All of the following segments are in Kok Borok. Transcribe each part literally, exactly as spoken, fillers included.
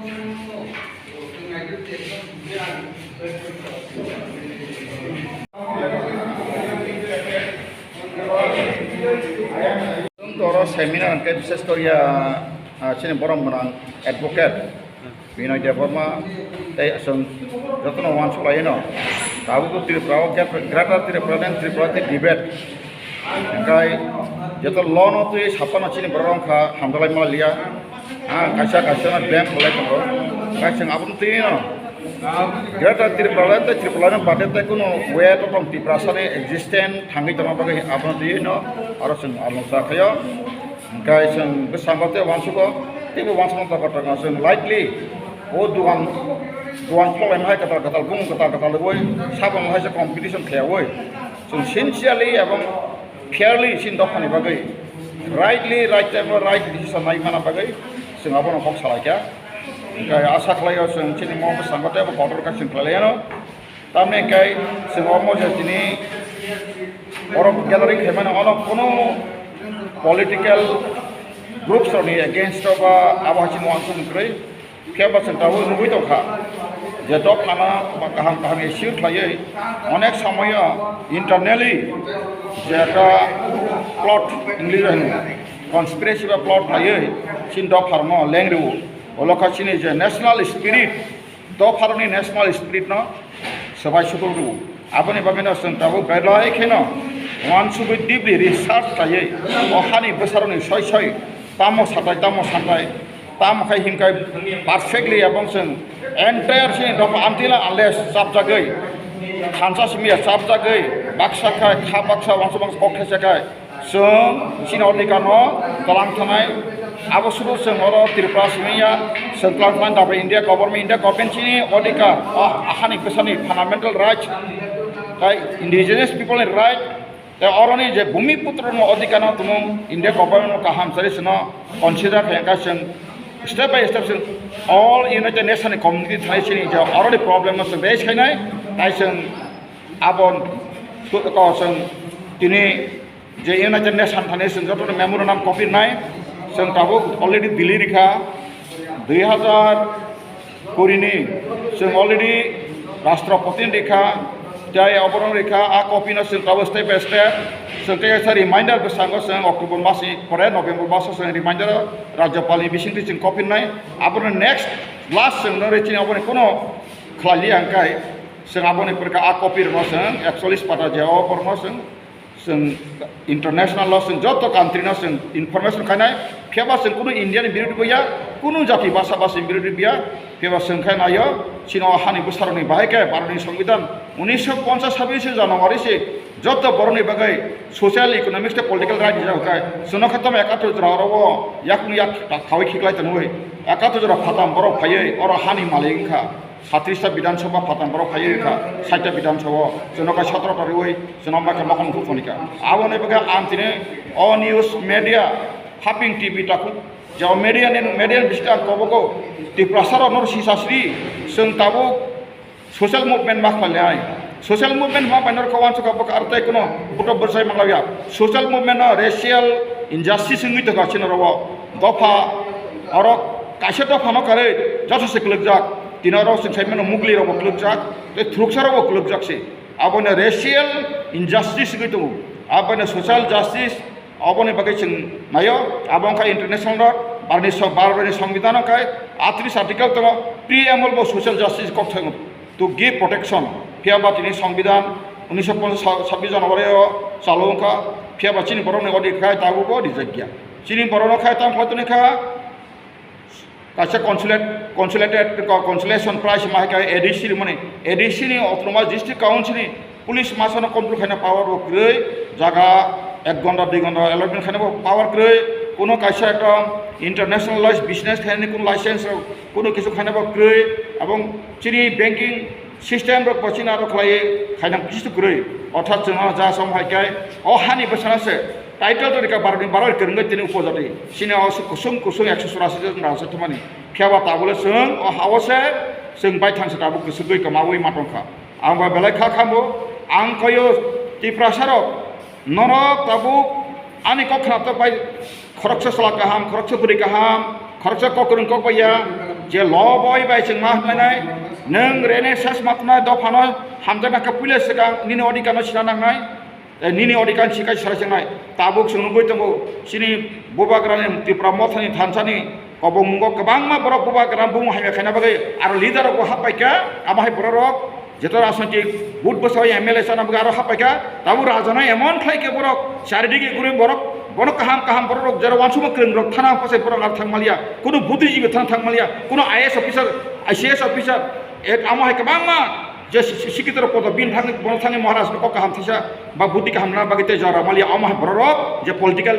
Toro seminar hwnkhe bises koriya, ah, chini borok mwnang advocate Binoy Debbarma tei chwng jotono uansuk laino. Tabuk Tripura o Greater Tripura Land Tripura tei debate. Hingkai joto law no twi saphano chini borok wngkha hamdalai maliya. Ah, kaisa kaisa no ban khlai tongo. Hingkai chwng abono twi no Greater Tripura Land tei Tripura Land bade tei kuno way to tong Tiprasa ni existence thangwi tongma bagwi abono twi no aro chwng along sa khayo. Hingkai chwng bwskango tei uansugo teibo uansukma tokar tokar chwng likely o dugan dugan khuloknai hai kwtal kwtal bumung kwtal kwtal rwui saboni hai se competition khlaiwi chwng sincerely ebong fairly chini dophani bagwi rightly right time o right decision nai mana bagwi chwng abono kok salaikha. Hingkai asa khlaio chwng chini mo bwskango teibo kotor khe chwng khlailaiyano. Tamni hingkai chwng omo je tini oro gathering khaimani ono kunu political groups rokni against o ba abo hai chini uansukmung kwrwi. Phiya ba chwng tabuk nugwi tongkha je dophano kaham kaham issue khlaiwi onek somoyo internally je ekta plot English o hino conspiracy ba plot khlaiwi chini dopharokno leng rwo. Olo kha chini je national spirit, dopharokni national spirit no swbai sutul rwo. Aboni bagwino chwng tabuk belai kheno uansugwi deeply research khlaiwi o hani bwsarokni soi soi tamo satai tamo satai tamo khai himkhai perfectly ebong chwng entire chini dopha until unless chapjagwi thansa simi ya chapjagwi baksa khai kha baksa uansuk baksa kok thaisa khai Chwng chini odhikar no twlang thanai, abo sudu chwng oro Tripura simi ya, chwng twlang thanai, tabuk India government, India government chini odhikar, ah, ahani bwsani fundamental rights, tai indigenous people ni right, tai oroni je bhumi putro no odhikar no tumung India government no kaham sari sino consider khaiyang kha chwng step by step chwng all United Nation ni community thanai chini je oroni problem no chwng raise khainai, tai chwng abo to chwng tini Je United Nation thani chwng jotono memorandum copy rinai, chwng tabuk already Delhi rikha, dui hazar kuri ni chwng already Rashtrapati ni rikha, tei oborok rikha, a copy no chwng tabuk step by step, chwng tei kaisa reminder bwskango chwng October mas ni pore November mas o chwng reminder o Rajyapal ni bisingtwi chwng copy rinai, abono next last chwng no rechini aboni kono khlai liya hwnkhe chwng aboni pore khe a copy rwno chwng ekchollish pata je o borokno chwng Chwng international o chwng joto country no chwng information khainai, phiya ba chwng kunu India ni birodhi bo ya, kunu jati basa basi ni birodhi bo ya, phiya ba chwng khai naio, chini o hani bwsarok ni bahai khe Bharat ni Songbidan unisho ponchas sabbish January se joto borok ni bagwi social, economics tei political right rijak khai, chwng no khe tamo ekatur jora oro o yakung yak thawi khiklai tonwi, ekatur jora phatam borok phaiwi oro hani malik wngkha. Satrista Bidhan Sabha phatam borok phaiwi kha, saita Bidhan Sabha, chwngno kha sotro ta rwui, chwngno ma kha mokhang thuk phoni kha. Aboni bagwi ang tini o news media, Haping T V takhuk, je o media ni, media ni bisingtwi ang kobogo, Tiprasa rok no sisa sri, chwng tabuk social movement ma khlainai. Social movement ma bai norok kha uansukha bwkha aro tei kuno buto bwsai manglaiya. Social movement no racial injustice wngwi tongkha chini oro o. Dopha oro kaisa dopha no karwi joto se kwlwkjak. Tini oro chwng sai mano mugli rok bo kwlwkjak, tei thuruksa rok bo kwlwkjak se. Abono racial injustice wngwi tongo. Abono social justice, aboni bagwi chwng naio. Abo wngkha international law, Bharatni so-, Bharatni Songbidan wngkha atris article tongo, preamble bo social justice kok thangwi to give protection. Phiya ba tini Songbidan unisho ponchas sabbish January o chalo wngkha, phiya ba chini borokni odhikar khai tabuk bo rijak ya. Chini borokno khai tamo khlai toni kha, Kaisa consulate, consulated, co-, consolation prize ma hai khe A D C rimani, A D C ni Autonomous District Council ni police masa no control khaina power bo kwrwi, jaga ek ghonta, dui ghonta allotment khaina bo power kwrwi, kuno kaisa ekdom internationalized business khainani kuno license rok, kuno kisu khaina bo kwrwi, abong chini banking system rok bo chini aro khlaiwi khaina kisu kwrwi, orthat chwng no ja som hai khe o hani bwsano se title to rika baroni baroi kwrwngwi tini upojati. Chini o se kusung kusung ekso churasi jon raja thumani. Phiya ba tabule chwng o ha-o se chwng baithang se tabuk kwsugwi kwmawi ma tongkha. Ang ba belai kha khambo, ang koyo Tiprasa rok, norok tabuk ani kok khna tok bai khoroksa chwla kaham, khoroksa bwrwi kaham, khoroksa kok kwrwng kok bai ya, Je loboi bai chwng ma hwnlainai, nwng Renaissance ma twnai dophano hamjakna khe puila swkang nini odhikar no sina nangnai, eh, nini odhikar ni sikai sara chengnai. Tabuk chwng nugwi tongo, chini bubagrani Tipra mothani thansani kobongmungo kwbangma borok bubagrani bumung hamya khaina bagwi aro leader rok bo happaikha, amo hai borok rok Jeto rajnitik vote bwsao M L A chana bagwi aro happaikha, tabuk rajano emon khlai khe borok charidike gurui borok, bono kaham kaham borok rok jera uansukma kwrwng rok thana phaisai borok aro thangmaliya, kunu buddhijibi thana thangmaliya, kunu I A S officer, I C S officer, ek amo hai kwbangma je si-, si-, sikito rok kotor bini thangwi, bono thangwi Maharaj no kok kaham thisa ba buddhi kaham rwna bagwi tei jora maliya, amo hai borok rok je political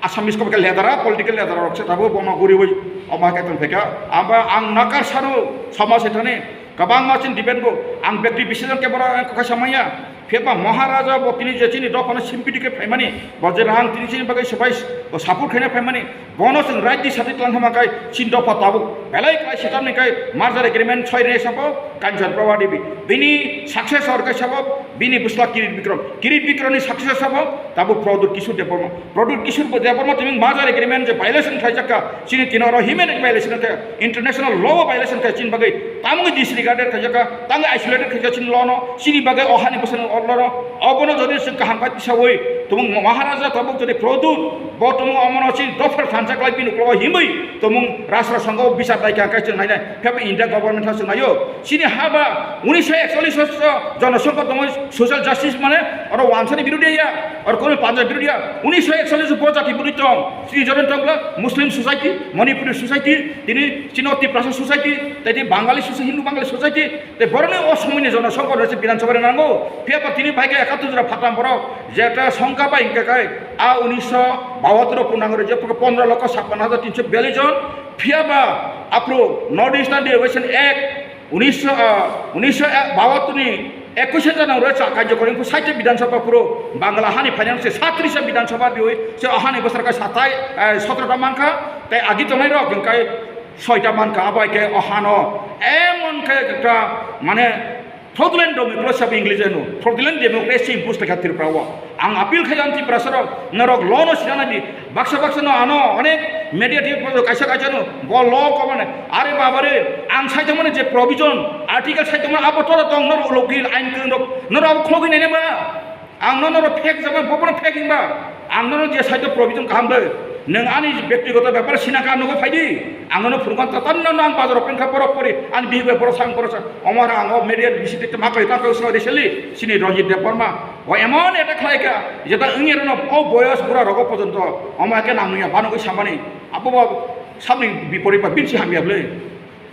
Assamese kok khe ledara, political ledara rok se tabuk bono guriwi omo hai khe tongphaikha. Abo ang nakar sano somaj se thani kwbangma chini debate bo ang bekti bising khe borok ang kok kha samaya. Phiya ba Maharaja bo tini je chini dophano sympathy khe phaimani, bo je rang tini chini bagwi swbai support khaina phaimani, bono chwng right di sati tlang thama khai chini dopha tabuk belai klai sitamni khai merger agreement soi rwni sabo Kanchan Prabha Devi. Bini successor khai sabo bini bwsla Kirit Bikram. Kirit Bikramni successor sabo tabuk Pradyut Kishore Debbarma. Pradyut Kishore Debbarma tini merger agreement je violation khlaijak kha, chini tini oro human rights violation khe, international law violation khe, chini bagwi tamungwi disregarded khaijak kha, tamungwi isolated khaijak chini law no, chini bagwi o hani bwsano o law no, obono jodi chwng kaham khe tisawi tumung Maharaja tabuk jodi Pradyut bo tumung omono chini dopha thansa khlai bini uklogo himwi tumung Rashtra Sangha o bichar dai kha khe chwng nainai, phiya bo India government ha chwng naio. Chini ha ba unisho ekchollish o jonosongkho tongwi social justice mane oro wansani birodhi ya, oro kono panja birodhi ya. Unisho ekchollish o bo jati bwrwi tong. Chini joto tongla Muslim society, Manipuri society, tini chini Tiprasa society, tei tini Bangali society, Hindu Bangali society, tei boroni o somoini jonosongkho rwse Bidhan Sabha rwnango. Phiya ba tini bai khe ekattor jora phatam borok, jeta songkha bai hingkha khai a unisho bahattor o punang rwjak pondro lokho sappanno hajar tinsho biyallis jon. Phiya ba aphuru North Eastern Derivation Act unisho, ah, unisho bahattor ni ekush hajar nang rwchak karjokorim khe sait ta Bidhan Sabha phuru Bangla hani phainani se satris ta Bidhan Sabha riwi se o hani bwsarkha satai, eh, sotro ta mankha, tei agi tongnai rok hingkai soi ta mankha, abo hai khe o hano emon khe ekta mane fraudulent democracy sabo English no, fraudulent democracy impose kha Tripura o. Ang appeal khai ang Tiprasa rok, norok law no sina nai di. Baksa baksa no ano onek media tip kaisa kaisa no bo law ko mane. Are baba re, ang sai tongmani je provision, article sai tongmani abo tora tong norok lokil ain kwrwng rok norok abo khogwi nai ma. Ang no norok fake jama bo bono fake himba. Ang no je sai to provision kaham de. Nwng ani bektigoto bepar sina ka nugo phai di. Ang no phurukha ta tan no ang bazar o pengkha borok pori ani bihik bai borok sang borok sa. Omar ang o media bisi te ma kai ta ko so recently sini Ranjit Debbarma. O emon attack khlai kha, jeta wngya rwno o boyos bura rogo porjonto omo hai khe nang nungya banogwi samani. Abo bo sabni bipori ba binsi hamya bwle.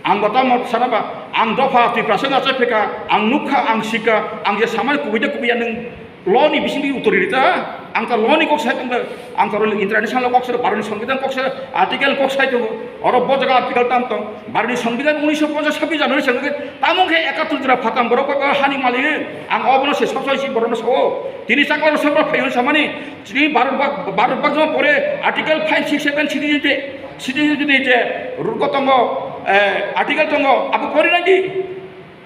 Ang bo tamo sana ba, ang dopha Tiprasa wngya chai pheka, ang nukha, ang sikha, ang je samani kubui de kubui ya nwng law ni bisingtwi uttori rita, ang ta law ni kok sai tongkha, ang ta international law kok sai, Bharatni Songbidan kok sai, article kok sai tongo, oro bo jaga article tam tong. Bharatni Songbidan unisho ponchas sabbish January sengkhe tamo khe ekattor jora phatam borok bai hani malik, ang obono se sob sob si borokno sao. Tini chakla rok sabra phaio samani, chini Bharat bak, Bharat bak joma pore article five six seven citizenship, citizenship ni je ruko tongo, eh, article tongo, abo pori nai di.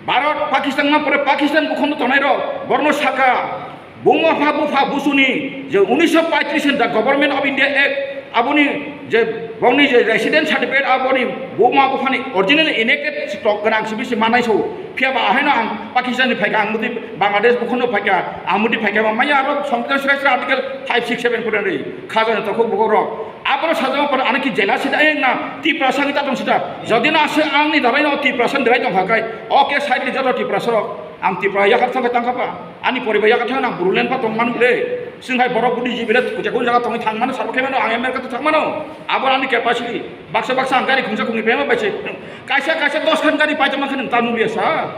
Bharat Pakistan ma pore Pakistan bukhono tonai rok, borno saka, Buma pha bupha busuni je unisho paitris ni the Government of India Act, aboni je bongni je resident certificate aboni buma buphani original enacted stock gwnang sibisi manai so. Phiya ba ahaino ang Pakistan ni phaikha, ang mudi Bangladesh bukhono phaikha, ang mudi phaikha ba maya aro Songbidan srai srai article five six seven pore ri khajani tokhok bukhok rok. Aboro sajama pore ani ki jela sida eng na Tiprasa kita tong sida. Jodi na ase angni darai no Tiprasa ni darai tong kha kai. Oke side ni joto Tiprasa rok. Ang Tripura yakarthang khe tangkha pa, ani poribar yakarthang nang Bodoland pa tongmani bwle. Chwng hai borok buddhijibi le kuchakun jaga tongwi thangmano, sabo khe mano, ang America to thangmano. Abo ani capacity. Baksa baksa ang gari khungsa khungni pema bai se. Kaisa kaisa dos khan gari paitama khe nwng ta nukliya sa.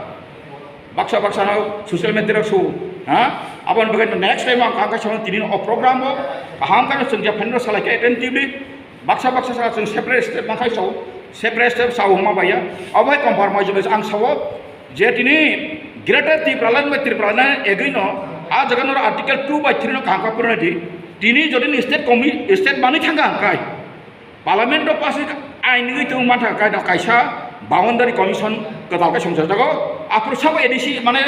Baksa baksa no social media rok su. Ha? Aboni bagwi next time ang kaisa tini o program o kaham khe chwng je phaino salai khe attentively. Baksa baksa sa chwng separate step ma khai sao, separate step sao hwnma baiya. Abo hai compromise bai ang sao je tini Greater Tipraland bai Tipraland agreement no a jaga no article two by three no kaham khe purana di. Tini jodi ni state commi-, state manwi thangkha hwnkhe parliament o pass ain nwi tong mantha kai no kaisa boundary commission kwtal khe songchar jago. Aphuru sabo A D C mane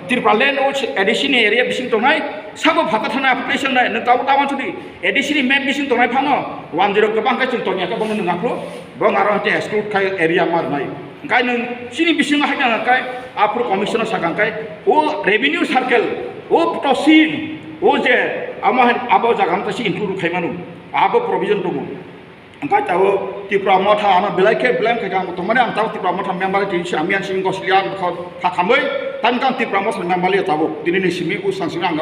Tipraland o A D C ni area bising tongnai Sabo phatar thani application nai, nwng tabuk ta wansukdi, A D C ni map bising tongnai phano, one zero kwbang khe chwng tongya khe bono nwng aphuru, bo aro hwnkhe exclude khai area ma rwnai. Hwnkhe nwng chini bisingo hai nang khe aphuru commissioner sakha hwnkhe, o revenue circle, o tosil, o je amo hai abo jaga no tasi include khai manu, abo provision tongo. Hwnkhe tabuk Tipra Motha ano belai khe blame khaikha, ang tongmani ang tabuk Tipra Motha member tini se amiyan simi gosliya ang bwkha pha khamwi, tani khe ang Tipra Motha member liya tabuk, tini ni simi bwsang simi ang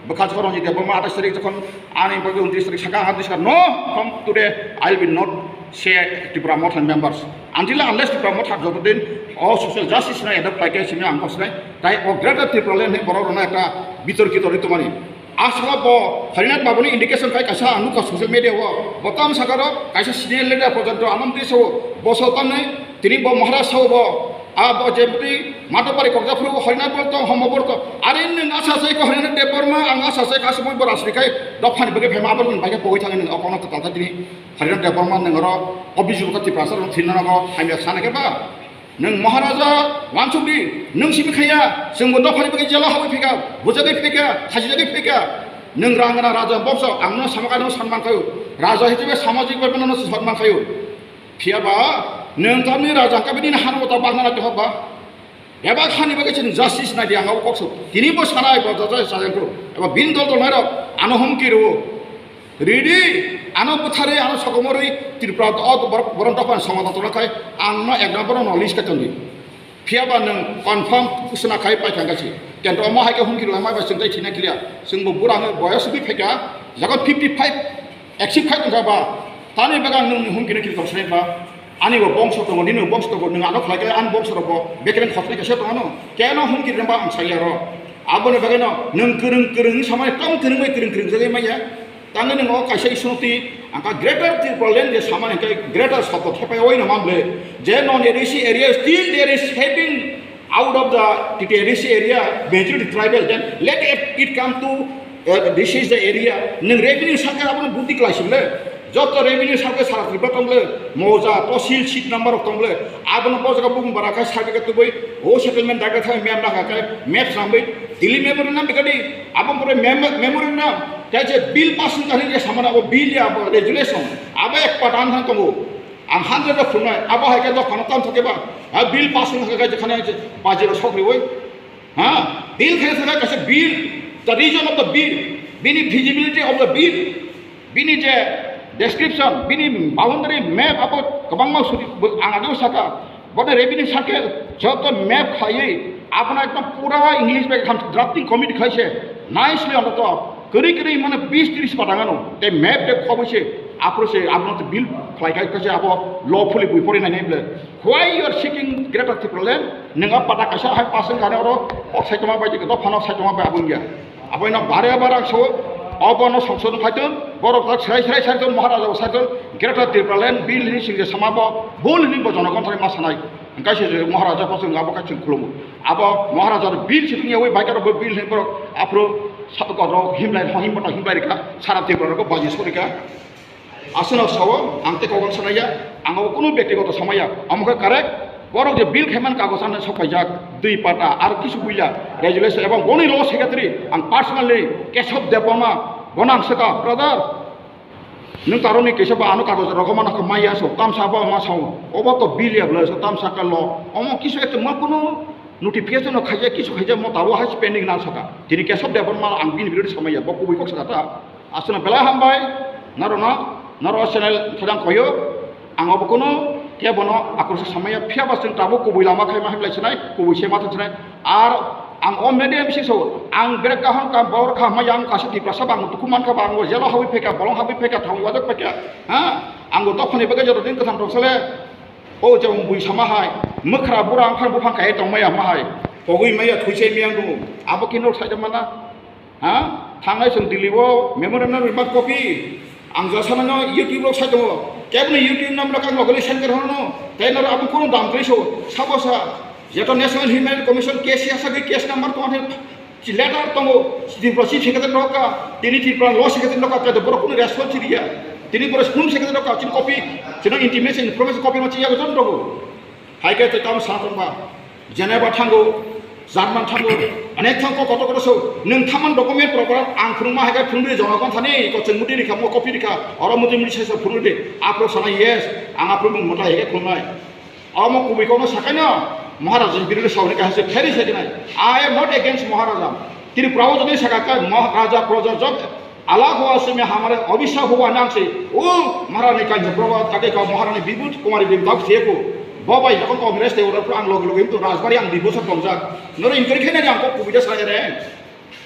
bwkha jora ni Debbarma atais tarik jokhon ani bagwi untris tarik saka ang adi saka, no, from today I will be not say Tipra Motha members until unless Tipra Motha joto din o social justice na adopt khlai khe simi ang gosnai, tai o Greater Tipraland ni borok rwna ekta bitorkito ri tongmani. Aswk bo Harinath Babu ni indication khai kaisa ang nukha social media o, bo tam saka ro kaisa senior leader porjonto amon twi sao, bo sao tamni tini bo Maharaj sao bo, a bo je bwtwi Matapari kokjaphuru Harinath bo tong, homo bo tong, are nwng asa sai ko Harinath Debbarma ang asa sai ka sumui bo rajni khai dophani bagwi phaima abo nwng bai khe pogwi thangwi nwng okono kwtal kha tini Harinath Debbarma nwng oro o bijuru kha Tiprasa rok thwina nago hamya sana khe ba. Nwng Maharaja wansukdi, nwng simi khaiya, chwngbo dophani bagwi jela habwi phika, bujagwi phika, khajijagwi phika. Nwng rang gwnang raja bokso, ang no sama kaino sanman khaio. Raja hisabe samajik bai bono no sanman khaio. Phiya ba, nwng tamni raja hwnkhe bini hano ta bagna na tongkha ba. Bebak hani bagwi chwng justice nai di ang abo kok sok. Tini bo sanai bo jaja sajang kro. Eba bin dol dol nai rok, ano humki rwo. Ridi, ano bwtharwi, ano sokomorwi Tripura o borok, borok dophani somadan tongna khai ang no ekdam bono no list khe tongdi. Phiya ba nwng confirm suna khai pai thang kasi. Kento omo hai khe humki rwlai mai ba chwng tai thina kliya. Chwng bo bura hwnwi boyos wngwi phaikha, jaga fifty five exceed khai tongkha ba. Tani bagwi ang nwng humki no kiri tong sai ba. Ani bo bongso tongo, nini bo bongso tongo, nwng ano khlai khe ani bongso rok bo bekereng khosni kaisa tong ano. Keno humki rwmba ang sai aro. Aboni bagwi no nwng kwrwng kwrwng samani tong kwrwng bai kwrwng kwrwng jagwi manya. Tangwi nwng o kaisa issue no twi ang kha Greater Tipraland je samani hwnkhe Greater Sopto thepai oi no man ble. Je non A D C area still there is having out of the T T A D C area majority tribal, then let it, it come to, uh, this is the area. Nwng revenue circle abono buddhi klai sing le. Joto revenue circle sara Tripura tong le. Moja, tosil, seat number rok tong le. Abono bo jaga bung bara khai survey khe tubui. O settlement data thai map nakha khai map sambui. Tili map rok nam bikadi. Abo pore mem-, memory nam. Tei je bill passing kani je samana abo bill ya abo regulation. Abo ek patan thang tongo. Ang hundred rok phunai. Abo hai khe dophano tam thok khe ba. Ha bill passing khe khe khana je baji rok sok riwoi. Ha bill khe thang kaisa bill. The reason of the bill. Bini feasibility of the bill. Bini je description, bini boundary map abo kwbangma suri ang ageo saka. Bono revenue circle joto map khlaiwi abono ekdom pura English bai kham drafting committee khlai se nicely onto to kwrwi kwrwi mane bis tris patang ano tei map de khobwi se aphuru se abono to bill khlai khai khe se abo lawfully bui pori nai nai ble. Why you are seeking Greater Tipraland? Nwng a pata kaisa hai pasang kane oro ok saitoma bai dophano saitoma bai abo wngya. Aboino bare bare ang so, obono songsodon khaitun, borok tak serai serai saiton, Maharaja bo saiton, Greater Tipraland bill hini singje sama bo, bul hini bo jonogon thani ma sanai. Hingkai se je Maharaja bo chwng abo khe chwng khulumo. Abo Maharaja bill situng yawi baikar bo bill hini borok aphuru sa-, ko rok himlai, himbo no himlai rikha, sara Tripura rok baji sorikha. Aswkno sao, ang tei kok ang sanaiya, ang abo kunu bektigoto samaiya. Omo khe correct, borok je bill khaiman kagoj ano sok paijak, dui pata, aro kisu buila, resolution, ebong boni law secretary, ang personally Kesab Debbarma, bono ang swka, brother, nwng taroni kaisa ba ano kagoj rok mano khe maya so, tamsa bo ma sao, obo to bill ya bwlai so, tamsa khe law, omo kisu ekta ma kunu notification no khaijak, kisu khaijak, mo tabo hai pending na saka. Tini Kesab Debbarma ang bini birothi samaiya, bo kubui kok saka ta. Aswkno belai hambai, norokno, norok channel thailang khoyo, ang obo kunu kebono akroksa samaya, phiya ba chwng tabuk kubui lama khaima hamlai sinai, kubui se ma thang sinai. Ar ang o media bisi so, ang berek kaham ka, bor kaham yang kaisa Tiprasa ba ang tuku man kha ba, ang jelo habwi phaikha, bolong habwi phaikha, thang wajak phaikha, ha? Ang bo dophani bagwi joto din kwthang thok sale, o je bui sama hai, mwkhra bura ang phang buphang kaiya tong maya ma hai, pogwi maya, thuisai maya ang dungo, abo khe norok saida mana? Ha? Thangnai chwng Delhi o memorandum rimani copy. Ang jasa nang YouTube rok sai tongo. Kebni YouTube nam rok ang logoni send kar hono. Tei naro abo kono dam kri so. Sabo sa. Jeto National Human Rights Commission case ya sagwi case number tongo. Si letter tongo. Tripura chief secretary rok ka. Tini Tripura law secretary rok ka. Kado borok kono response riya. Tini borok home secretary rok ka. Chini copy. Chini intimation information copy ma chiya jon tongo. Hai khe tei tamo sana tongba, Geneva thango, Jarman thango, onek thang kok kotor kotor so, nwng thaman document program ang phunukma hai khe phunukdi, jonogon thani ko chwng muti rikha, mo copy rikha, oro muti muti sesa phunukdi, aphuru sana yes, ang aphuru mung mota hai khe phunuknai. Omo kubui kokno sakaino, Maharaja ni birude sauni kaham se pherwi sai dinai. I am not against Maharaja. Tripura o jodi saka khe Maharaja proja jok Ala hua simi hamare obisa hua nang si. O Maharani kanjeng proba ake ka Maharani Bibut Kumari Devi dau siye ko. Bo bai jokhon Congress te ora ang loge loge to Rajbari ang dibosa tongjak. Noro inkori khene ang ko kubida sai re.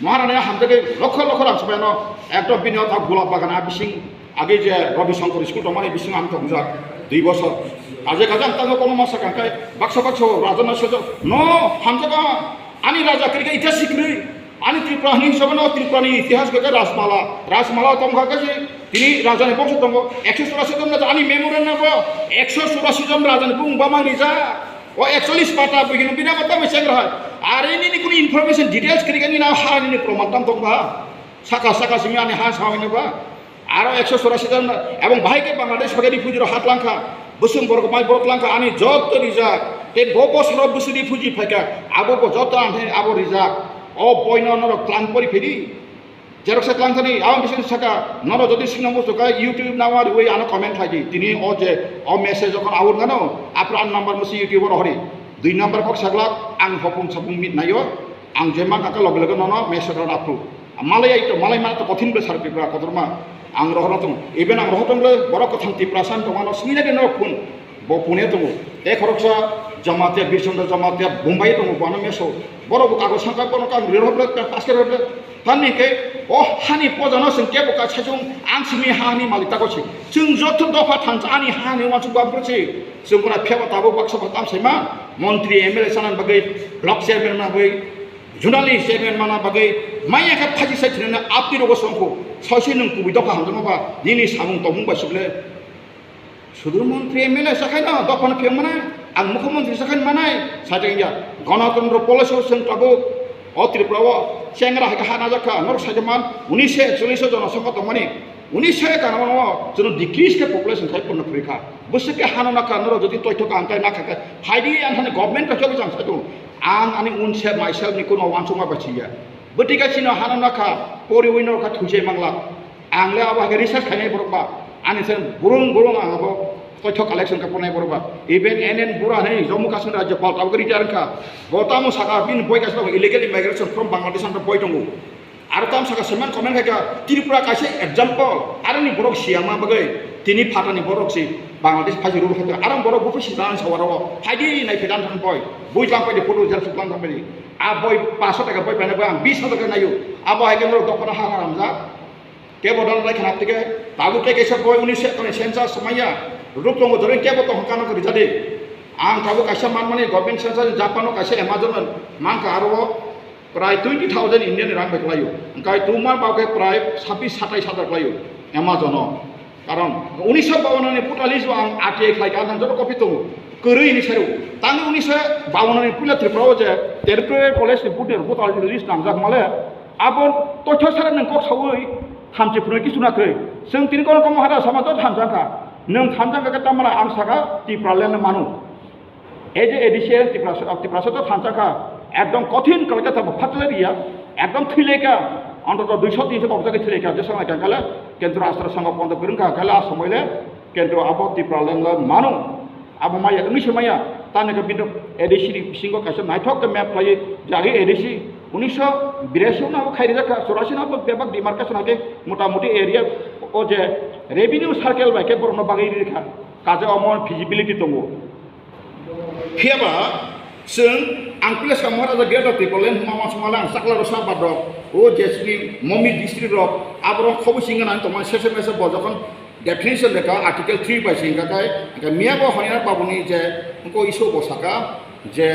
Maharani hamjage lokho lokho rang sabai no ekdom bini o thak gulab bagan a bising age je Ravi Shankar school tongmani bising ang tongjak dui bosor. Kaje kaje ang tango kono masa kangkai baksa baksa raja na sojo no hamjaga ani raja krika ita sikri. Ani Tripura hwnwi hisabe no Tripura ni itihas khe Rajmala. Rajmala tong kha khe tini raja ni bongso tongo. Ekso churashi jon raja ani memory no bo ekso churashi jon raja ni bung bama rijak. O ekchollish pata bwkheno bina bo tamo cheng rohai. Are nini kunu information details kwrwi khe nini ha nini proman tam tong ba. Saka saka simi ani ha sa hwnwi ba. Aro ekso churashi jon, ebong bahai khe Bangladesh phaikhe refugee rok hat langkha, bwswng borok mai borok langkha, ani joto rijak, tei bo bosoro bwswk refugee phaikha, abo bo joto ang thani abo rijak, o boino norok tlang pori phiri, xerox se tlang thani, aboni bising saka, norok jodi singna muchukha YouTube nangma riwi ano comment khlai di, tini o je o message jokhon awur gano, aphuru ang number musi YouTube oro hori, dui number kok saglak, ang hopung sapung mit naio, ang je ma kaka loge loge nono message rok aphuru. Malai ai to, malai mana to kothin ble sar Tripura kotorma. Ang rohorno tong. Even ang rohor tong ble borok kothang Tiprasa tong ano sini lagi no phun. Bo pune tongo. Te khoroksa Jamatia, Birchandra Jamatia, Bombay tongo, bo ano meso. Borok bo kago sangka bono kang rero ble, paske ble. Tani ke, oh, hani pojano sing kebo ka sajung, ang simi hani malik tako si. Sing joto dopha thansa ani hani wansuk bampruk si. Sing kuna pheba tabuk baksa phatam saima, montri M L A sanan bagwi, block chairman bagwi, Junali chairman mana bagwi maya khe phaji sai thwinani apni rogo songkho. Saisi nwng kubui dopha hamjakma ba nini samung tongmung bai suble. Sudur montri M L A sakhai no dophano phiyang manai, ang mukhyamantri sakhai manai, saite wngya. Ganatantro policy o chwng tabuk o Tripura o chengra hai khe ha najak kha, norok saite man, unise ekchollish o jonosongkha tongmani. Unise kanamano chwng decrease khe population khai porno phuri kha. Bwswk khe hano nakha, norok jodi toithok ang kai nakha khe, phaidi ang thani government toithok jang saitung. Ang ani unse myself ni kuno wansukma bai siya. Bwtwi khe chini hano nakha, poriwi no kha thujai mangla. Ang le abo hai khe research khainai borok ba. Ani se burung burung ang abo toithok collection khe pornai borok ba. Even N N Bura hinwi Jammu Kashmir Rajyapal tabuk retire wngkha. Bo tamo saka bini boi kaisa tongo illegal immigration from Bangladesh ang boi tongo. Aro tamo saka semen comment khai kha Tripura kaisa example. Aro ni borok siyama bagwi tini phatani borok si Bangladesh phaji ruru khai aro borok buphuru si dan sawaro phaidi nai phedan thang boi. Bui tang paidi photo jar suklang thang paidi. A boi paso taka boi paina boi ang bis hajar khe nayo. Abo hai khe norok dokphano ha haramjak. Kebo dal lai khana tike tabuk tei kaisa boi unise toni census maya. Ruk tongo jorin kebo tong kano kari jadi. Ang tabuk kaisa manmani government census Japan o kaisa Amazon mankha aro prai twenty thousand Indian rang bai kwlaio. Hingkai tuma bau khe prai sabbish satais hajar kwlaio Amazon o. Karon unisho bawanani puta list bo ang R T I khlai kha, ang joto copy tongo. Kwrwi hinwi saio. Tangwi unisho bawanani puila Tripura o je territorial college ni puta list nangjak male, abo toitho sara nwng kok saui thamchi phunui kisu na kwrwi. Chwng tini kono komo hada sama joto thamjak kha. Nwng thamjak kha khe tamara ang saka Tipraland manu. Ei je A D C Tiprasa, Tiprasa to thansa kha, ekdom kothin kwlai kha, tamo phatle riya, ekdom thwilai kha, ontoto duiso tinso bokjagwi thwilai kha, je samai kha kala, kentro astra sangha pondo kwrwng kha kala, a somoi le kentro abo Tipraland le mano, abo maya wngwi se maya, tamo khe bini A D C ni bisingo kaisa naithok khe map khlaiwi, je age A D C unisho birasi no abo khai rijak kha, chorasi no abo bebak demarcation hai khe mota moti area o je revenue circle bai khe borokno bagwi ri kha, kaje omo feasibility tongo. Phiya ba, chwng ang pila sa Maharaja Greater Tipraland hwnma uansukma le ang chakla rok sa badrok, o jesni Momi district rok, aborok khobwi singna nang tongmani sese mese bo jokhon definition lekha article three bai singkha khai, hingkhe miya bo Honiyar babuni je wngko isu bo saka je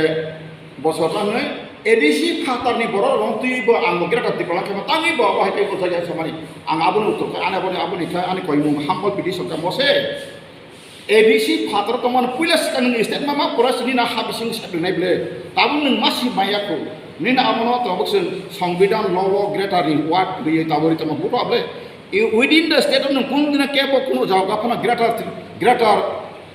bo saka hwnwi A D C phatarni borok rong twi bo ang bo Greater Tipraland khe tangwi bo abo hai khe bo jagao samani ang aboni uttor khe ani aboni aboni khe ani koimung humble petition khe mose. A D C phatar tongmani puila swkang nwng state ma ma pura sini na ha bising sa rinai ble. Tabuk nwng ma si maya kho. Nini abono tabuk chwng Songbidan law o greater reward riye tabori tongma buto able. I within the state o nwng kun dina kebo kuno jaga phano greater, greater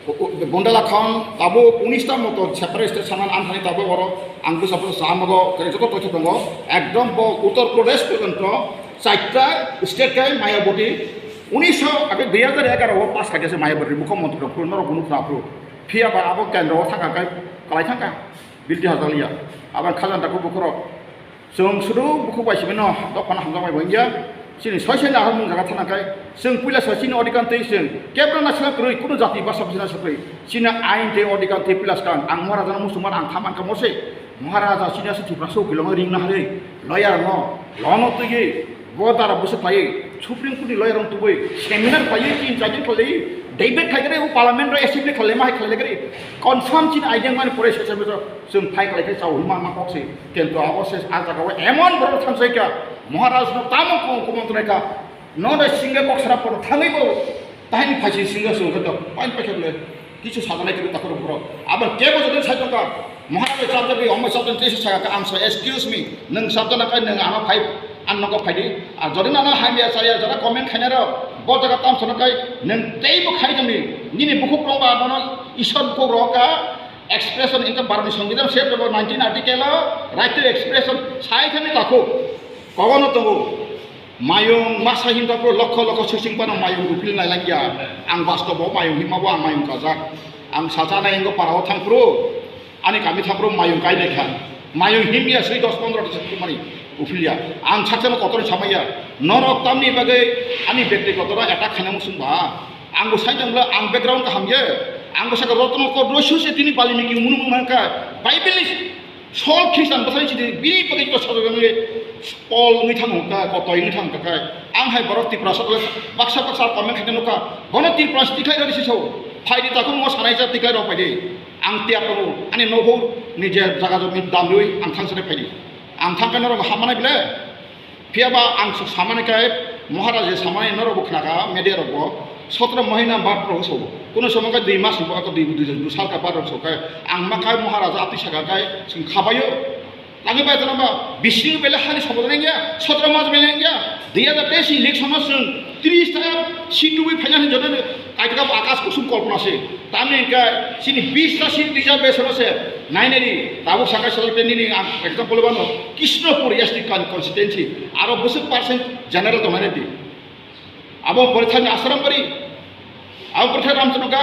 Bundala khan tabuk unis ta moto separate state sanani amthani tabuk oro ang bwsa bwsa chamago kare joto tongthok tongo. Ekdom bo Uttar Pradesh porjonto chaita state kai Mayawati unisho ake dui hajar egaro o pass khaijase Mayawati mukhyamantri rok phuru norok bunu khna phuru. Phiya ba abo kendro o thangkha kai kalai thangkha bilti hajalia. Abo khajanta kuk bukhurok. Chwng sudu bukhuk bai simi no dophano hamjakmai bo wngya. Chini soisai nahar mung jaga thana kai chwng puila sa chini odhikar twi chwng kebra na sila kwrwi kunu jati basa bwsina sa kwrwi. Chini ain tei odhikar twi puila swkang ang Maharaja no muchungma ang thaman ka mose. Maharaja chini asa Tripura so kilongo ring na hari lawyer no lono twi bo dara bwswk phai Supreme Court ni lawyer rok tubui seminar phai tin chajin khalai debate khai kare parliament ro assembly khalai ma hai khalai kare confirm chini idea mani pore sesa beto. Chwng phai khlai khe chao hima ma kok se. Kintu abo se a jaga o emon borok thangsai kha, Maharaj no tamo kong kumon tunai kha. No de singe kok sara por thangwi bo. Tahini phaisi singe sung khe to pain pakhe le. Kichu sajanai khe takhor borok. Abo kebo jodi sai tongkha. Maharaj chapter bi omo chapter tei se saka ang so excuse me. Nang chapter na kai nang ano phai an nogo phai di. A jodi na na hamya saya jara comment khaina ro. Bo jaga tam sono kai nang tei bo khai jani. Nini bukhuk rong ba bono isor bukhuk rok ka. Expression in the Baroni Songbidan se to nineteen article o right to expression sai thani takhu. Kogono tongo. Mayung masa hinta pro lokho lokho sising pano mayung upil nai langya. Ang bastobo mayung hima bo ang mayung kajak. Ang sacha nai ingo parao thang pro. Ani kami thang pro mayung kai nai kha. Mayung himya sui dos pondro ta sik mani upilya. Ang saksa no kotor samaya. Norok tamni bagai ani bekti kotor attack khana musung ba. Ang bo sai tongla ang background kaham ye. Ang bo saka Rotno Kodro suse tini Balmiki munu mangka. Bible ni Sol Khristan bwsai sidi bini bagwi to sajagani Paul wngwi thang hwnkha, kotoi wngwi thang hwnkha khe. Ang hai borok Tripura sok baksa baksa comment khaina nukha. Bono Tripura si tikhlai rani si sao. Phaidi takhuk mo sanai ja tikhlai rok phaidi. Ang tiya tongo. Ani nohor ni je jaga jomni damrwi ang thang sene phaidi. Ang thang khe norok hamana bile. Phiya ba ang samani khe Maharaja samani norok bo khnakha media rok bo sotro mohina bad rok so kuno somo khe dui mas bo ako dui dui dui sal ka bad rok so khe ang ma khe Maharaja atwi saka khe sing khabayo tangwi bai tana ba bising bele hani sobo rengya sotro mas bele rengya dui hajar teis election no sing tris ta seat tubui phaina hin joto Kaitaka bo akas kusum kolpona se. Tamni hwnkhe chini bis ta seat reservation o se. Nainani tabuk saka selekte nini ang example bano Krishnapur S T con-, constituency. Aro bwswk percent general tongnai di. Abo pore thani Asarambari. Abo pore thani Ramchanoka.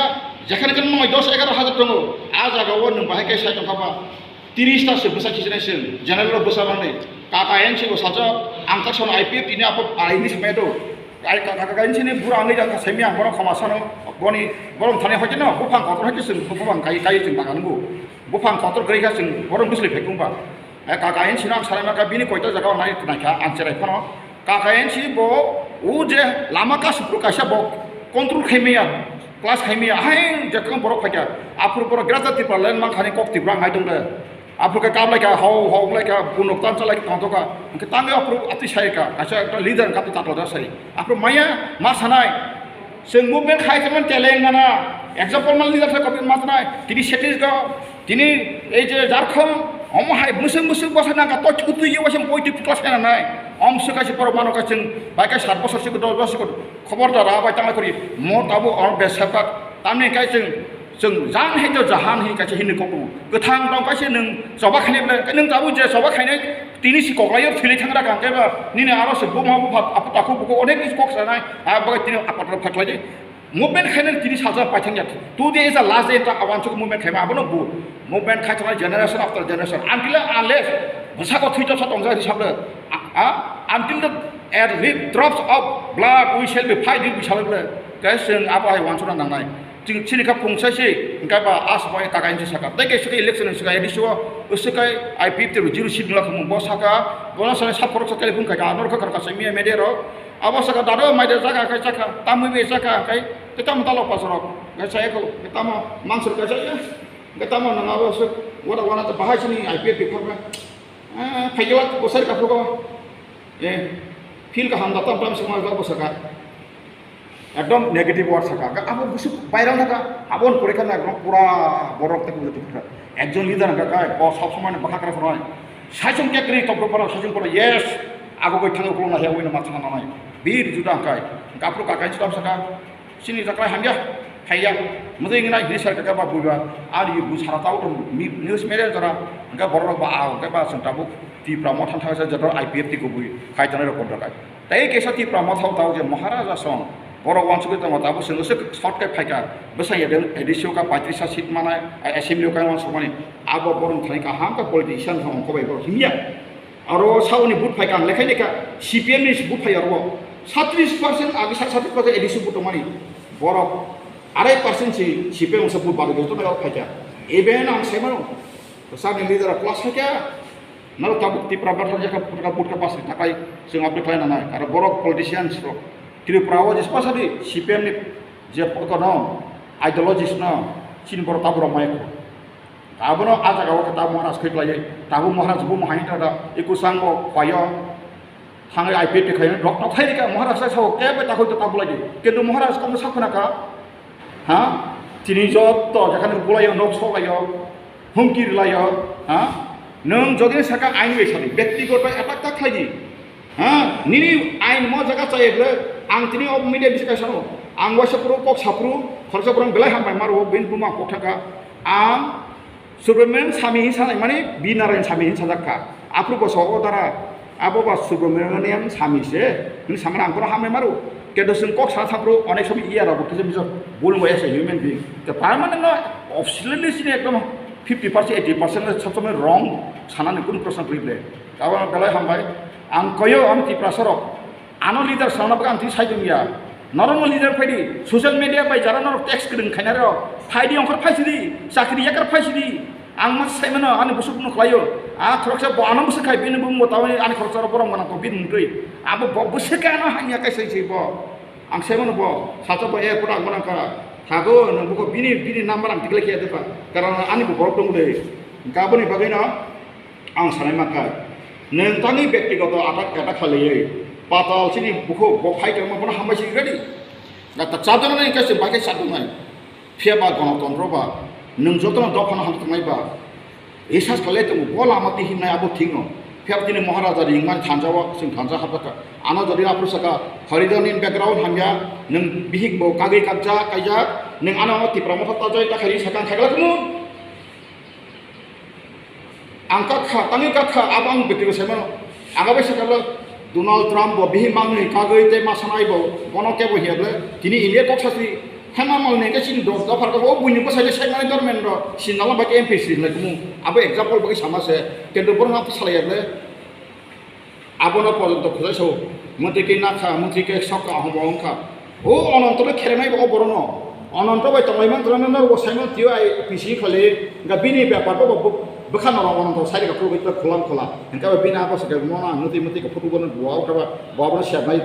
Jekhane khe noi dos egaro hajar tongo. A jaga o nwng bahai khe sai tongkha ba. Tiris ta se bwsa khichirnai se. General o bwsa manwi. Kaka N C bo sajak. Ang tak sono I P F T ni abo aini se medo. Ai ka, ka, ka, ka, insini bura wngwi jak, semi ang borok khoma sano, boni borok thani hoite no, buphang kotor hoite chwng, buphang kai, kai chwng bagan bo. Buphang kotor kwrwi kha chwng, borok bwsli phai kung ba. Ai ka, ka, insino ang sarai ma kha, bini koita jaga nai, nai kha, ang cherai phano. Ka, ka, insi bo, o je lama ka supru kaisa bo, control khai maya, class khai maya, hai je kang borok phai kha. Aphuru borok Greater Tipraland mang khani kok Tripura ngai dong le. Aphuru khe kap lai kha, hau, hau lai kha, bunok tan cha lai kha, tong tong kha. Hwnkhe tangwi aphuru atwi sai kha, kaisa ekta leader wngkha, atwi tatla da sai. Aphuru maya, ma sanai. Chwng movement khai khe man Telangana. Example man leader khai khe ma sanai. Tini Chhattisgarh, tini ei je Jharkhand, omo hai bwswk bwswk bwsa nang kha, to chutwi ye waisa boi twi pukla sai nanai. Om swk kaisa borok mano kha chwng, bai khe sat bosor se dos bosor se khobor da ra bai tang lai kori. Mo tabo or besa kha. Tamni kai chwng Chwng jan hai to jahan hai kaisa hini kok tongo. Kwthang tong kaisa nwng choba khainai bwle, nwng tabuk je choba khainai tini si koklai o thwilai thang rakha hwnkhe ba nini aro se buma bupha apu takhuk bukhuk onek kisi kok sanai, a bagwi tini apat rok phaklai di. Movement khainai tini salsa paithang ya. Today is the last day ta wansuk movement khaima abono bu. Movement khai tongnai generation after generation. Until unless bwsako thwi topsa tongjak hisab le. A, a, until the, at least drops of blood we shall be fighting, we shall be. Khe chwng abo hai wansukna nangnai. Chini kha phung sai se, hwnkhe ba a swkang kaka hinwi saka. Tei kaisa khe election ni swkang A D C o, swkang I P F T rw zero seat nula khumung bo saka, bono sanai sap khoroksa telephone khaikha, norokha khoroksa miya media rok. Abo saka dado mai de jaga khai chakha, tamwi bai chakha khai, tei tamo talo pasarok, khai chaya kho, tamo mangsur khai chaya, hwnkhe tamo nang abo swk, wada wana ta bahai sini I P F T khoroknai. Ah, phaikhe wak bwsai kaphrugo. Eh, feel kaham da tam tam swkma bwsaka. Ekdom negative word saka. Ga abo bwswk viral thaka. Abo pore kha na ekdom pura borok te kudu thukha. Ekjon leader hwnkha kai, bo sob somoi no bwkha kwrwi phano. Saichung kekri topro phano, saichung phano, yes. Abo koi thango khulumna he, oino ma thangna nanai. Bir juda hwnkha kai. Gaphru kakai chutam saka. Chini jaklai hamya, haiya. Mujung wngna hini sar kaka ba buiba, ani bu sara tau tong mi-, news media jora, hingke borok ba a, hingke ba chwng tabuk Tipra motha thangsa jora I P F T kubui khai tongnai rok kontra kai. Tei kaisa Tipra motha tau je Maharaja song, borok wansugwi tongo, tabuk chwng se short khe phaikha, bwsai A D C o ka paitris ta seat manai, a-, assembly o kaiwang sokmani, abo borok thani kaham khe politician rok ongkho bai borok himya. Aro saoni vote phaikha, ang lekhai lekha, C P M ni vote phai aro satris percent, agi satris percent A D C vote tongmani, borok arai percent si C P M wngsa vote bari joto nai phaikha. Even ang saimano, sani leader class phaikha, nalo tabuk Tipra bathar jaka putka putka pasri takai, sing update khlai nanai, aro borok politicians rok, Tripura o jesa pasadi C P M ni je kono ideologies no, chini borok tabuk rok mai ko. Abono a jaga o khe tabuk Maharaj khe khlaiwi, tabuk Maharaj bo mohai ta da, iku sango khayo, thangwi I P F T khayo, rok tok thai rika Maharaj sai sao, kebo takhoi to tabuk lai di. Kintu Maharaj kono sak khna kha, ha? Tini joto jakhani bulayo, nok solayo, humki rilayo, ha? Nwng jodi saka ain bai sadi, byaktigoto attack ta khlai di. Ha, nini ain mo jaga chaya bwle, ang tini o media bisi kaisa no, ang waisa phuru kok sa phuru, khoroksa borok belai hambai maro, bini buma kok thangkha, ang Subramanian Sami hin sanai mani, B Narayan Sami hin sajak kha, aphuru bo so o dara, abo ba Subramanian Sami se, hin samani ang kono hambai maro, kendo chwng kok sa sa phuru, onek somoy iya rok bo kisa misa bul waya se human being, te permanent no, officially sini ekdom fifty percent, eighty percent no sob somoi wrong sanani kun prosan twi bwle. Abo belai hambai. Ang koyo, ang Tiprasa rok. Ano leader sana bwkha ang twi sai tong ya. Norok no leader phai di. Social media bai jara norok tax kwrwng khainai rok. Phai di ongkhor phai sidi. Chakri yakar phai sidi. Ang ma sai mano ani busuk no khlaio. A khoroksa bo ano busuk khai bini bumbo tawani ani khoroksa rok borok manang ko bini mutwi. Abo bo busuk ano hanya kai sai sai bo. Ang sai mano bo. Sacha bo e pura ang manang ka. Thago nang buko bini bini number ang tikle khe de pa. Karon ani bo borok tong de. Gaboni bagwi no. Ang sanai mankha, nwng tangwi byaktigoto atak atak khlaiwi patal chini bukhuk bo phai tongma bono hambai si ready. Gata chadonani kaisa baikhe chadonai. Phiya ba gonotontro ba nwng jotono dophano hamjaknai ba research khlai tongo bo lama twi himnai abo thikno. Phiya tini Maharaja ringmani thansa o chwng thansa hapjakha. Ano jodi aphuru saka Haridhan ni background hamya nwng bihik bo kagwi kakjak kaijak nwng ano Tipra motha tajai takhai saka khaglak mo. Ang kakha, tangwi kakha, abo ang betio saimano. Aga bai sakalo Donald Trump bo bihik mangnwi kagwi tei ma sanai bo, bono kebo hiya ble. Tini India kok sasi, hema mal ne ke chini dok dok phar ko, o buini bwsai le saimani dormen ro, sinalo bai M P si lai kumu. Abo example bai sama se, kendo bono na salai ya ble. Abono porjonto khwlai sao, mantri khe nakha, mantri khe sokha, homo wngkha. O Ononto no kherenai bo o borokno. Ononto bai tonglaimani tonglaimani norok bo saimano twi ai pisi khali, hwnkha bini bepar bo bo bwkha norok Ononto sai rwkha khulugwi tei khulam khula. Hwnkhe bo bini abo se khe mono ang mantri mantri khe photo bono buao khe bo abono sernai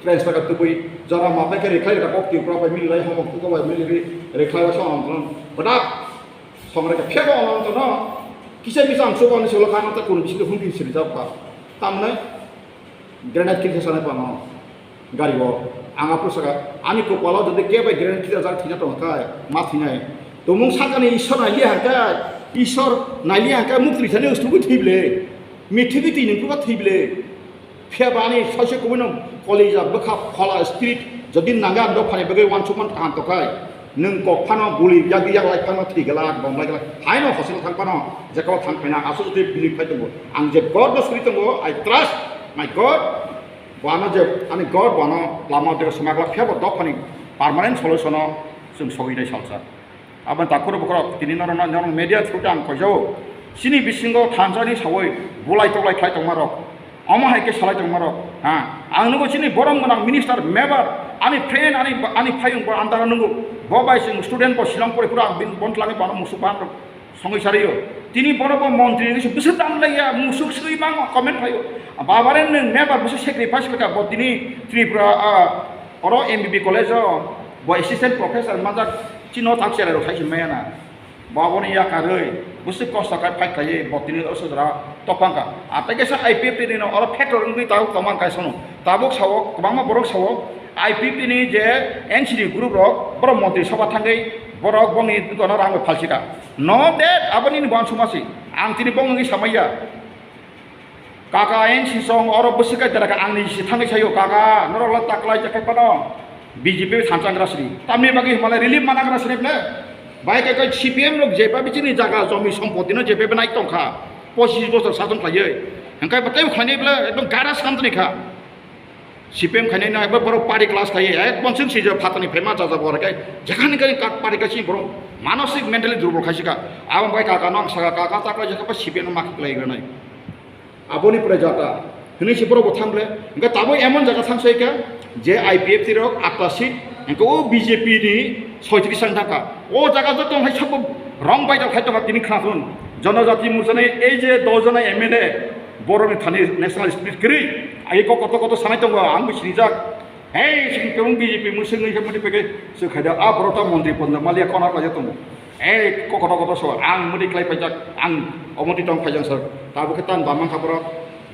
transfer khe tubui jora ma bai khe rikhlai rwkha kok Tripura bai mili lai homo kok bai mili ri rikhlai o se Ononto no. Bwdak Songrai khe phiyaba Ononto no kisa misa ang chuba ni solo kha, ano ta kunu bisingo hum din siri jabka. Tamni grenade kisa sanai pano gari o. Ang aphuru saka, ani kopalo jodi kebo grenade kisa jak thina tong khai, ma thinai. Tumung sakani Ishwar nai liya hangkai, Ishwar nai liya hangkai, muktri thani ustubu thible. Mithi biti nungkuba thible. Phiya ba ani soise kubui no college a bwkha phola street jodi nanga dophani bagwi uansukmani kaham tokhai. Nwng kok phano guli yagwi yaglai phano thwi glak, bom lai glak. Haino hospital thang phano jekao thang phaina aswk jodi bini phai tongo. Ang je God no suri tongo, I trust my God. Bo ano je ani God bo ano lama dega suma glak phiya bo dophani permanent solution o chwng sogwi nai salsa. Aboni takhuk rok bukhuk rok tini norok no, norok media through ang koijao. Chini bisingo thansa ni sawi bulai toklai khlai tongma rok. Omo hai khe salai tongma rok. Ha, ang nugo chini borom gwnang minister, member, ani friend, ani, ani phayung bo andara nugo. Bo bai chwng student bo Shillong pore pura ang bin bon tlangwi bono musuk bahan rok songwi sario. Tini bono bo montri ni bwswk dan lai ya, musuk swi mang comment phaio. Babare nwng member bwswk sacrifice kha bo tini Tripura, ah, oro M B B college o bo assistant professor manjak chini o thang cherai rok sai se maya na. Bo aboni yakarwi bwswk kosto khai fight khlaiwi bo tini o sojra topang kha. A tei kaisa I P F T ni no oro factor wngwi tabuk tongmani kaisa no. Tabuk sao, kwbangma borok sao, I P F T ni je N C D group rok, borok montri sabha thangwi borok bongni dono rang bai phalsi kha. No that, aboni ni bo uansukma si. Ang tini bong wngwi samaya. Kaka N C song oro bwswk kai dara kha, ang ni si thangwi saio, kaka, norok la taklai jakhai phano. B J P thansa gra sini. Tamni bagwi himalai relief mana gra sini ble. Bai kai kai C P M rok jeba bichini jaga jomi sompoti no jeba nai tongkha. Pochis bosor sason khlaiwi. Hengkai batai khlainai ble ekdom gara samtani kha. C P M khainai na ekbar borok party class khai. Ek bonsing si je phatani phema jaja bor kai. Jakhani kani kat party kai si borok manosik mentally durbol khai sika. Abang bai kaka no ang saka kaka takla jaka pa C P M no makhi klai granai. Aboni pore jata. Hini si borok bo thang ble. Hingke tabo emon jaga thang sai ka je I P F T rok atta seat. Hingke o B J P ni soitris sang thang ka. O jaga joto hai sabo wrong bai khai tong tini khna thun. Janajati Morcha ni ei je dos jona M L A borok ni thani national spirit kri. Ai ko koto koto sanai tongo ang bo sinijak. Hei, sing tong B J P musung ni khamani peke se khaida a borok ta montri ponda malia kona kaya tongo. Hei, kokoto koto so ang mudi klai paijak, ang omoti tong paijak sir. Tabuk khe tan bamang kha borok.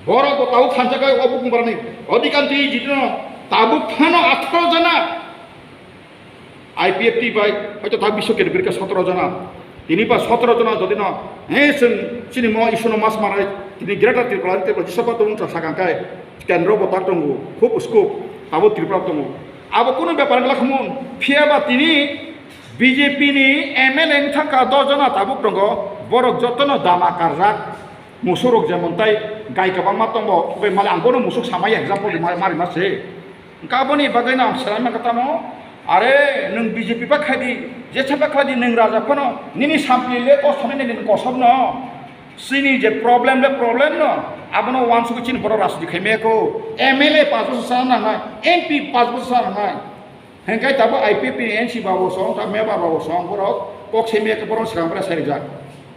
Borok bo tabuk khansa kai obuk barani. Odikanti jitno tabuk phano atharo jana. I P F T bai hoito ta bisho kere birka sotoro jana. Tini ba sotoro jona jodi no, he, chwng chini mo isuno mas manai, tini Greater Tripura, Tripura jisaba tongo wngkha sakang kai, kendro bo tak tongo, khub scope, abo Tripura tongo. Abo kunu bepar wngla khamun, phiya ba tini B J P ni M L A wngkha dos jona tabuk tongo, borok jotono dama karjak, musurok jemon tai gai kwbangma tongo, bai mali ang bono musuk samai example rimai, mari ma se. Hingke aboni bagwino ang selai mankha tamo, are nwng B J P ba khaidi, jesa ba khaidi nwng raja phano, nini sampli le kosonai nini kosokno, chini je problem le problem no, abono wansugwi chini borok rajniti khaimaya kho, M L A pass bosor sana nangnai, M P pass bosor sana nangnai, hingke tabo I P F T ni N C babo song, ta member babo song, borok kok semiya khe borok swkang bera sai rijak.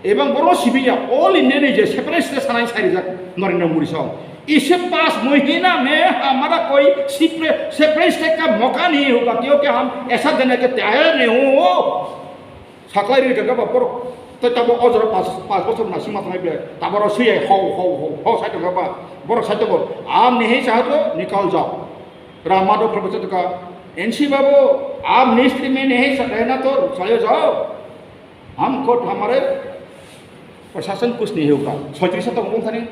Ebang borok simi ya, all India ni je separate state sanai sai rijak Narendra Modi song. Ise pass mahina mein hamara koi sipre-, separate state ka mauka nahi hoga, kyunki hum aisa dene ke tayar nahi ho. Saklai ri ka ba borok, te tabo o jora pass, pass bochor na sima thanai be, taboro sui ho, ho, ho, ho sai ka ba, borok sai to, aap nahi chahte to nikal jao. Ram Madhav Prabhu cha ka, N C babu, aap ministry mein nahi sa rehna to chale jao. Hum khud hamare prashasan kuch nahi hoga. Soitris ta bung thani.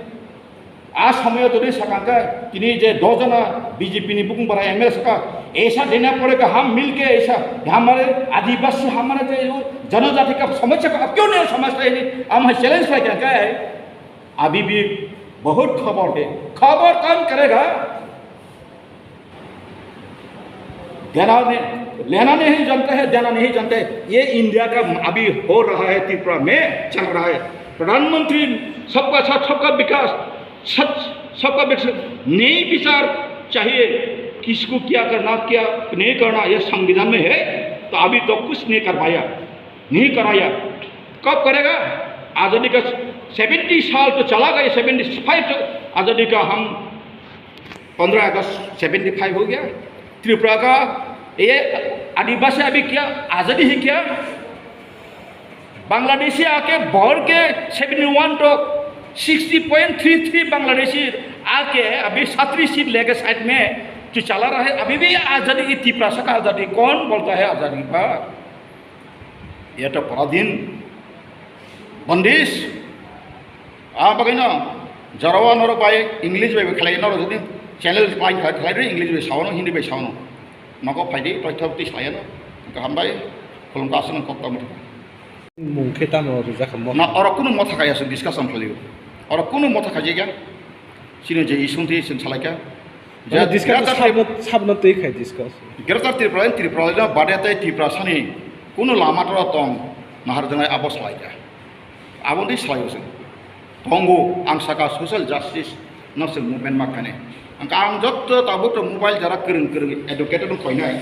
A somoyo jodi sakangkhe, tini je dos jona B J P ni bukung bara M L A saka, aisa dena padega, hum milke aisa, hamare Adivasi, hamare je yo janajati ka samasya ko ab kyun nahi samajhta hai? Hum hai challenge kar kya hai? Abhi bhi bahut khabar hai. Khabar kaun karega? देना नहीं, लेना नहीं जानते हैं, देना नहीं जानते। ये इंडिया का अभी हो रहा है, त्रिपुरा में चल रहा है। प्रधानमंत्री सबका साथ, सबका विकास, सच, सबका विकास, नई विचार चाहिए, किसको क्या करना, क्या नहीं करना, यह संविधान में है। तो अभी तो कुछ नहीं कर पाया, नहीं कराया, कब करेगा? आज़ादी का सेवेंटी साल तो चला गया, सेवेंटी फ़ाइव आज़ादी का हम पन्द्रह अगस्त सेवेंटी फ़ाइव हो गया। त्रिपुरा का ये आदिवासी अभी क्या आज़ादी है क्या? बांग्लादेशी आके भर के सेवेंटी वन तक sixty point three three Bangladeshi आके अभी सत्तरी सीट लेके साइड में जो चला रहा है, अभी भी आज़ादी की तिपरासा का आज़ादी कौन बोलता है आज़ादी का? ये तो पराधीन बंदिश। Ah, bagwino, jorao norok bai English bai khlai, norok jodi channel bai khlai, khlai ri English bai saono, Hindi bai saono. Nogo phaidi, toitho twi slaiano. Kaham bai, khulumkha aswk nang kok tamo thangkha. Mung khe tamo rijak kha mo? Na, oro kunu motha kaya chwng discussion khlaio. Oro kunu motha khaijak ya. Chini je issue twi chwng salaikha. Mane discuss Greater sabno, sabno twi khai discuss. Greater Tripura, Tripura bade tei Tripura sani kunu lama tora tong nahar jwnai abo salaikha. Aboni salaio chwng. Tongo, ang saka social justice no chwng movement ma khainai. Ang, ang jotto tabuk to mobile jara kwrwng kwrwng educated wng khainai.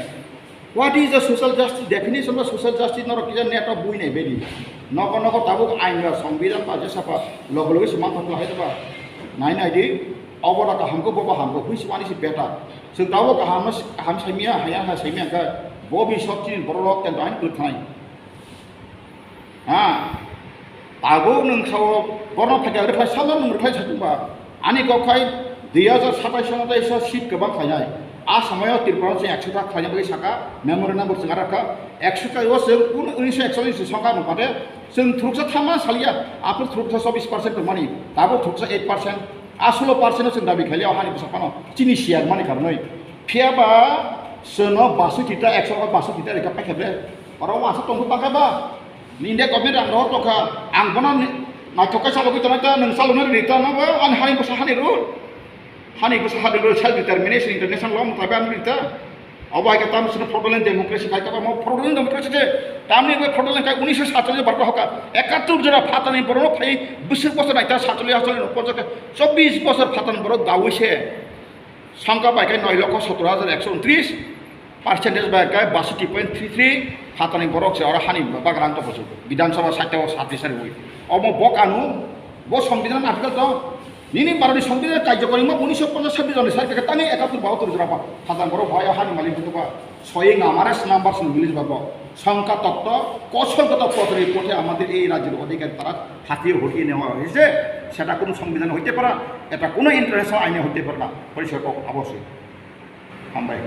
What is the social justice? Definition of social justice norok kisa net o bui nai bedi. Noko noko tabuk ain ba, songbidan ba, jesa ba, logo logo se mantha hai ba. Nai nai di, obo da kaham ko, bobo ham ko, hui se mani se beta. Chwng tabuk kaham no, kaham saimia, haya ha saimia ka, bo bi sok chini borok rok ten ain kwrwk thanai. Ha, tabuk nwng sao borno phaikha rwkhlai salo nwng rwkhlai sa chwngba. Ani kok khai dui hajar satais salo tei sa seat kwbang khlainai. A somoyo Tripura se ekso ta khlaina bagwi saka memorandum bo chwng rakha. Ekso ta o chwng kunu unisho ekchollish songkha nung pate chwng thuruksa thamma salia, aphuru thuruksa chobbish percent tongmani, tabuk thuruksa eight percent, a solo percent o chwng dabi khaili o hani bwsa phano chini share mani karnoi. Phiya ba Sono basu tita, ekso basu tita reka paikha bre. Oro wasa tongkha bangkha ba. India government ang rohor tongkha. Ang bono ni, naithok khe chalogwi tongnai ta, nwng chaloknai rita no ba, ani hani bwsa hani rule. Hani bwsa hani rule, self determination, international law mutabik ani rita. Abo hai khe tam sino fraudulent democracy khai ta ba, mo fraudulent democracy je. Tamni bo fraudulent khai unisho satchollish barta hoka. Ekattur jora phatani borok phai bwswk bosor naita satchollish, satchollish, ponchash, chobbish bosor phatani borok dawi se. Songkha bai khe noi lokho sottor hajar ekso untris, percentage bai khe basathi point three three phatani borok se oro hani bagrang tongkha se Bidhan Sabha site o sati sari ui. Omo bo kanun, bo Songbidan article tong. Nini Bharatni Songbidan karjokori ma unisho ponchash chhabbish joni sari khe tani ekattur bahattur jora ba phatani borok bai hani malik tongkha. Soyeng amare number sini milis babo. Songkha tokto, kosol koto potri pothe amader ei rajyor odhikar tara hatiye horiye newa hoyese, seta kono songbidhane hoite para, eta kono international aine hoite para na, porisoi kok aboshoi. Hambai.